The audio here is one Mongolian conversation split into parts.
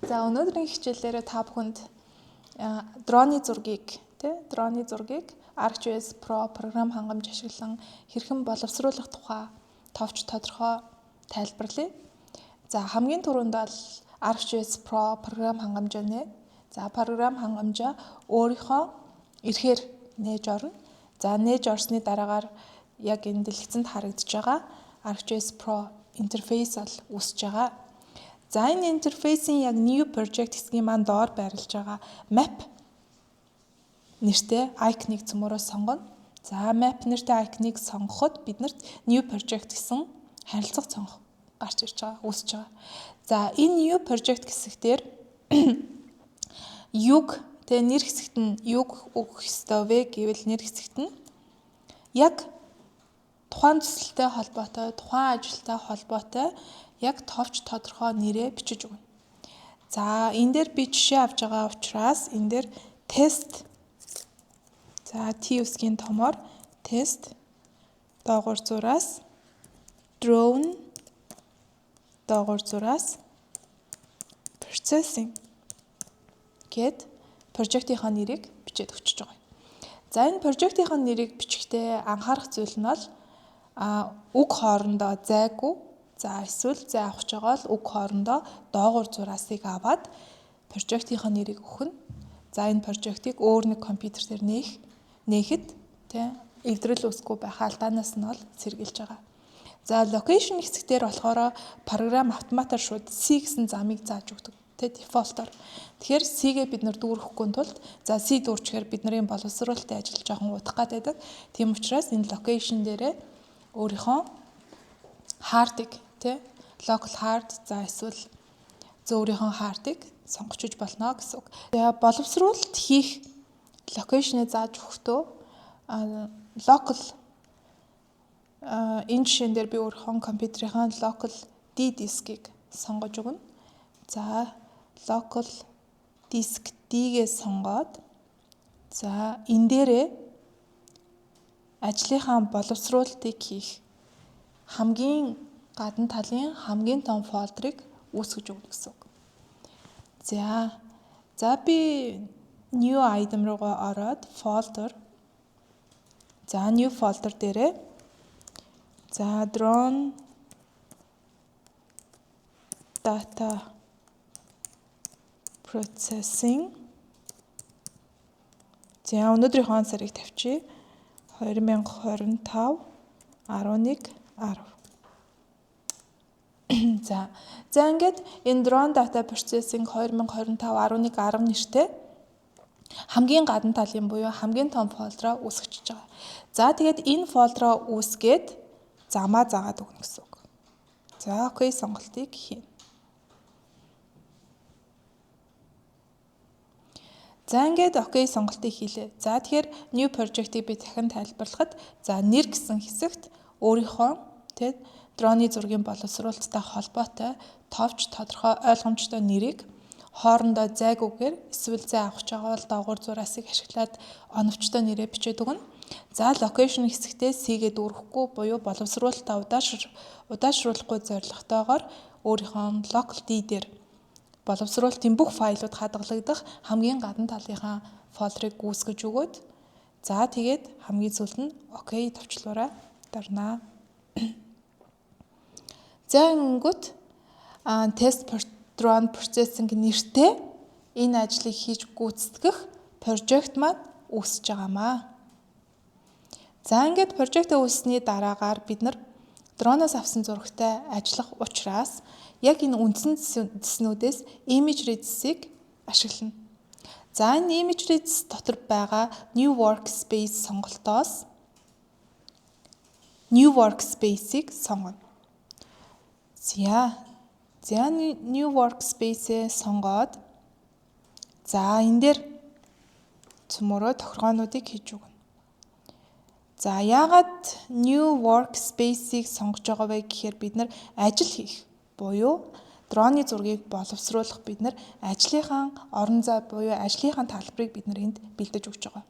За, өнөөдрийн хичээлээр та бүхэнд дроны зургийг, тий, дроны зургийг ArcGIS Pro програм хангамж ашиглан хэрхэн боловсруулах тухай товч тодорхой тайлбарлая. За, хамгийн түрүүнд бол ArcGIS Pro програм хангамжаа нэ. За, програм хангамжаа өөрийнхөө эрхээр нээж орно. За, нээж орсны дараагаар яг энэ дэлгэцэнд харагдаж байгаа ArcGIS Pro интерфейс бол үүсэж байгаа. За, энэ интерфейсийн яг New Project хэсгийн маань доор байрлаж байгаа Map нэртэй icon-ыг цөмөөрөө сонгоно. За, Map нэртэй icon-ыг сонгоход бид нарт New Project гэсэн харилцах цонх гарч ирж байгаа, үүсэж байгаа. За, энэ New Project хэсэг дээр юг тэгээ нэр хэсэгт нь юг өгөх ёстой вэ гэвэл нэр хэсэгт нь яг тухайн төсөлтэй холбоотой, тухайн ажилтай холбоотой яг товч тодорхой нэрээ бичиж өгнө. За, энэ дээр би жишээ авч байгаа учраас энэ дээр тест, за, T үсгийн томоор тест доогуур зураас drone доогуур зураас processing гээд project-ийнхаа нэрийг бичээд өгчөж байгаа. За, энэ project-ийнхаа нэрийг бичихдээ анхаарах зүйл нь бол үг хоорондоо зайгүй, за, эсвэл зай авах гэж байгаа бол үг хоорондоо доогуур зураасыг аваад project-ийнхаа нэрийг өгөх нь. За, энэ project-ыг өөр нэг компьютер дээр нээхэд, тий, эвдрэл үүсэхгүй байх алдаанаас нь бол сэргийлж байгаа. За, location хэсэг дээр болохоор програм автоматар шууд C гэсэн замыг зааж өгдөг, тий, default-оор. Тэгэхээр C-гээ бид нар дүүрэхгүй тулд, за, C дүүрчихээр бидний боловсруулалтын ажил жоохон удах гад байдаг. Тийм учраас энэ location дээрээ өөрийнхөө hard-ыг, тий, local hard, за, эсвэл өөрийнхөө hard-ыг сонгочиж болно гэсэн үг. За, боловсруулалт хийх location-ыг зааж өгөхдөө local, энэ жишээн дээр би өөрийнхөө компьютерийнхаа local D дискийг сонгож өгнө. За, local disk D-гээ сонгоод, за, энэ дээрээ ажлынхаа боловсруулалтыг хийх хамгийн гадна талын хамгийн том folder-ыг үүсгэж өгнө гэсэн үг. За, би new item руугаа ороод folder, за, new folder дээрээ, за, drone data processing, за, өнөөдрийнхөө он сарыг тавьчих. 2025 11 10. За, ингээд энэ drone data processing 2025 11 10 нэртэй хамгийн гадна талын буюу хамгийн том folder-оо үүсгэж байгаа. За, тэгээд энэ folder-оо үүсгээд замаа заагаад өгнө гэсэн үг. За, okay сонголтыг хийнэ. За, ингээд okay сонголтыг хийлээ. За, тэгэхээр new project-ыг би дахин тайлбарлахад, за, нэр гэсэн хэсэгт өөрийнхөө, тий, дроны зургийн боловсруулалттай холбоотой товч тодорхой ойлгомжтой нэрийг хоорондоо зайгүйгээр, эсвэл зай авах гэж байгаа бол доогуур зураасыг ашиглаад оновчтой нэрээ бичээд өгнө. За, location хэсэгтээ C-гээ дүүрэхгүй буюу боловсруулалтаа удаашруулахгүй зорилготойгоор өөрийнхөө local D дээр боловсруулалтын бүх файлууд хадгалагдах хамгийн гадна талынхаа folder-ыг үүсгэж өгөөд, за, тэгээд хамгийн сүүлд нь okay товчлуураа дарнаа. За, ингэнгүүт тест drone processing нэртэй энэ ажлыг хийж гүйцэтгэх project маань үүсэж байгаамаа. За, ингээд project үүссэний дараагаар бид нар дроноос авсан зурагтай ажиллах учраас яг энэ үндсэн цэснүүдээс imagery цэсийг ашиглана. За, энэ imagery цэс дотор байгаа new workspace сонголтоос new workspace-ийг сонгоно. За, new workspace-ээ сонгоод, за, энэ дээр цөмөөрөө тохиргоонуудыг хийж өгнө. За, яагаад new workspace-ийг сонгож байгаа вэ гэхээр бид нар ажил хийх буюу дроны зургийг боловсруулах бид нар ажлынхаа орон зай буюу ажлынхаа талбарыг бид нар энд бэлдэж өгч байгаа.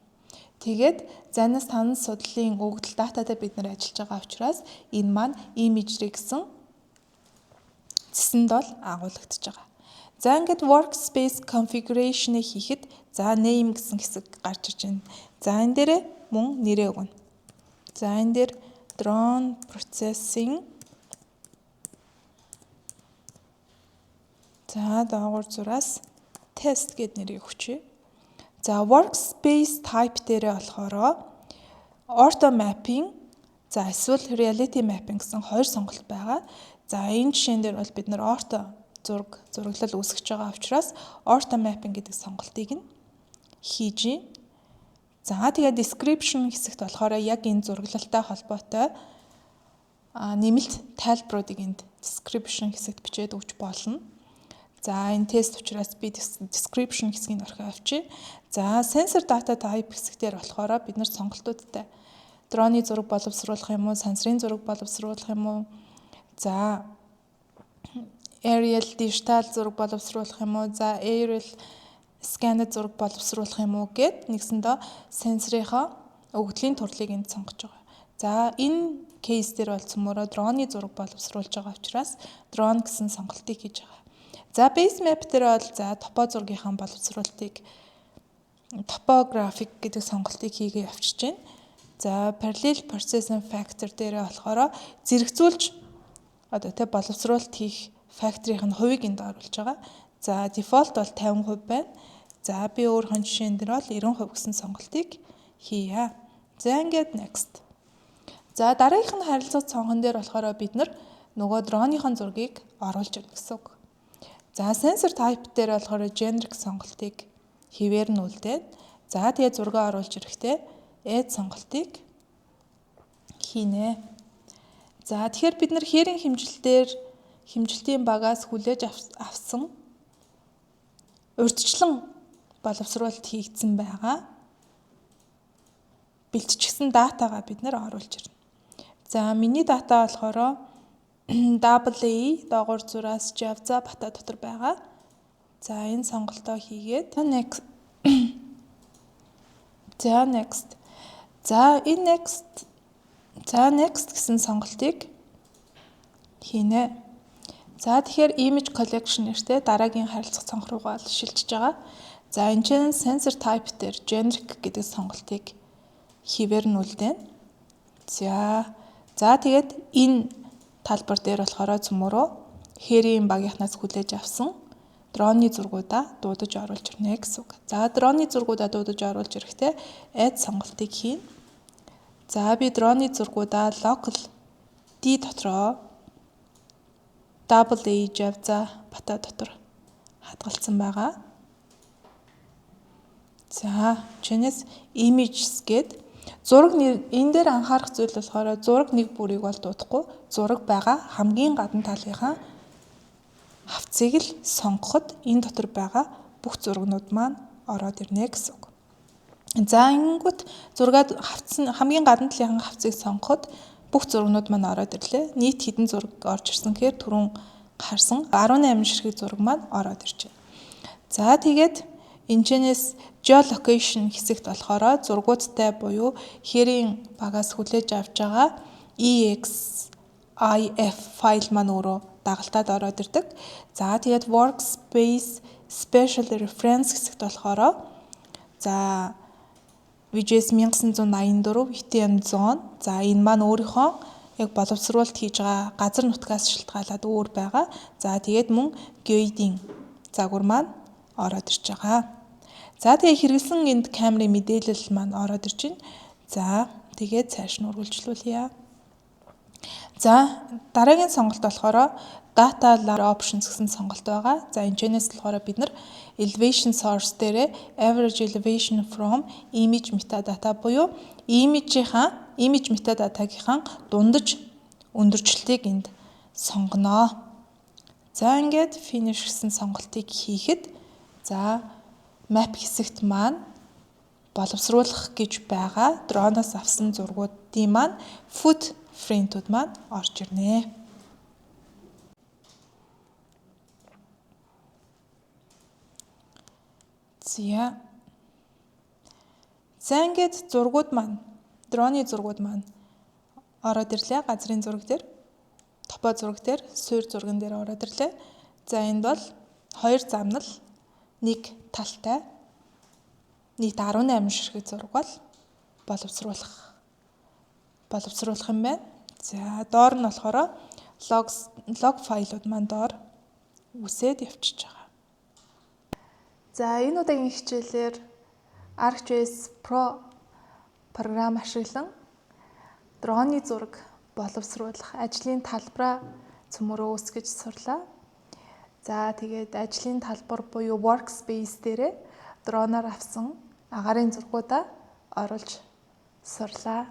Тэгээд зайнаас танан судлалын өгөгдөл data-тай бид нар ажиллаж байгаа учраас энэ маань imagery гэсэн цэсэнд бол агуулгадж байгаа. За, ингээд workspace configuration-ыг хийхэд за name гэсэн хэсэг гарч ирж байна. За, энэ дээрээ мөн нэрээ өгнө. За, энэ дээр drone processing, за доогуур зураас test гэд нэрийг өгчье. За, workspace type дээрээ болохоор ortho mapping, за эсвэл reality mapping гэсэн хоёр сонголт байгаа. За, энэ жишээн дээр бол бид нар ortho зураг зураглал үүсгэж байгаа учраас ortho mapping гэдэг сонголтыг нь хийж байна. За, тэгээд description хэсэгт болохоор яг энэ зураглалтай холбоотой нэмэлт тайлбаруудыг энд description хэсэгт бичээд өгч болно. За, энэ тест учраас би description хэсгийг орхиод авчия. За, sensor data type хэсэг дээр болохоор бид нар сонголтуудтай дроны зураг боловсруулах юм уу, сансрын зураг боловсруулах юм уу? За, aerial digital зураг боловсруулах юм уу? За, aerial scanned зураг боловсруулах юм уу гэд нэгсэндээ сенсорынхоо өгөгдлийн төрлийг энд сонгож байгаа. За, энэ case дээр бол цөмөөрөө дроны зураг боловсруулж байгаа учраас дрон гэсэн сонголтыг хийж байгаа. За, base map дээр бол за топо зургийнхаа боловсруулалтыг topographic гэдэг сонголтыг хийгээ явчихж байна. За, parallel processing factor дээр болохоор зэрэгцүүлж одоо тэ боловсруулалт хийх factor-ийн нь хувийг энд оруулж байгаа. За, default бол 50% байна. За, би өөрийнхөө жишээн дээр бол 90% гэсэн сонголтыг хийе. За, ингээд next. За, дараагийнх нь харилцах цонхон дээр болохоор бид нар нөгөө дроныхон зургийг оруулж ирнэ гэсэн үг. За, sensor type дээр болохоор generic сонголтыг хэвээр нь үлдээд, за тэгээ зургаа оруулж ирэхдээ add сонголтыг хийнэ. За, тэгэхээр бид нар хээрийн хэмжилтээр хэмжилтийн багаас хүлээж авсан урьдчилан боловсруулалт хийгдсэн байгаа бэлтжчихсэн датагаа бид нар оруулж ирнэ. За, миний дата болохоор AA_Javza Bata дотор байгаа. За, энэ сонголтоо хийгээд next. За, next. За, энэ next. За, next гэсэн сонголтыг хийнэ. За, тэгэхээр image collection нэртэй дараагийн харилцах цонх руугаа шилжиж байгаа. За, энэ чинь sensor type дээр generic гэдэг сонголтыг хэвээр нь үлдээнэ. За, тэгээд энэ талбар дээр болохоор цөмөрөө хээрийн багийнхнаас хүлээж авсан дроны зургуудаа дуудаж оруулж ирнэ гэсэн үг. За, дроны зургуудаа дуудаж оруулж ирэхдээ add сонголтыг хийнэ. За, би дроны зургуудаа local D дотроо AA Javza Bata дотор хадгалсан байгаа. За, чинээс images гээд зураг энэ дээр анхаарах зүйл болохоор зураг нэг бүрийг бол дуудахгүй, зураг байгаа хамгийн гадна талынхаа хавцыг л сонгоход энэ дотор байгаа бүх зурагнууд маань ороод ирнэ гэсэн үг. За, ингэнгүүт зургаад хавцсан хамгийн гадна талынхаа хавцыг сонгоход бүх зурагнууд маань ороод ирлээ. Нийт хэдэн зураг орж ирсэн гэхээр түрүүн харсан 18 ширхэг зураг маань ороод ирж байна. За, тэгээд энэчнээс geolocation хэсэгт болохоор зургуудтай буюу хээрийн багаас хүлээж авч байгаа EXIF файл маань өөрөө дагалдаад ороод ирдэг. За, тэгээд workspace special reference хэсэгт болохоор за VGS 1984 ETM zone, за энэ маань өөрийнхөө яг боловсруулалт хийж байгаа газар нутгаас шалтгаалаад өөр байгаа. За, тэгээд мөн GEOID-ийн загвар маань ороод ирж байгаа. За, тэгээ хэрэглэсэн энд камерын мэдээлэл маань ороод ирж байна. За, тэгээд цааш нь үргэлжлүүлье. За, дараагийн сонголт болохоор data options гэсэн сонголт байгаа. За, энэ чэнэс болохоор бид нар elevation source дээрээ average elevation from image metadata буюу image-ийнхаа image metadata-гийнхаа дундаж өндөрчлөлтийг энд сонгоноо. За, ингээд finish гэсэн сонголтыг хийхэд за map хэсэгт маань боловсруулах гэж байгаа дроноос авсан зургуудын маань footprint-үүд маань орж ирнэ. За. За, ингээд зургууд маань, дроны зургууд маань ороод ирлээ. Газрын зураг дээр, топо зураг дээр, суурь зурган дээр ороод ирлээ. За, энд бол Хоёр замнал, нэг талтай нийт 18 ширхэг зураг бол боловсруулах юм байна. За, доор нь болохоор log файлууд маань доор үсээд явчихж байгаа. За, энэ удаагийн хичээлээр ArcGIS Pro програм ашиглан дроны зураг боловсруулах ажлын талбараа цөмөрөө үүсгэж сурлаа. За, тэгээд ажлын талбар буюу workspace дээрээ дроноор авсан агаарын зургуудаа оруулж сурлаа.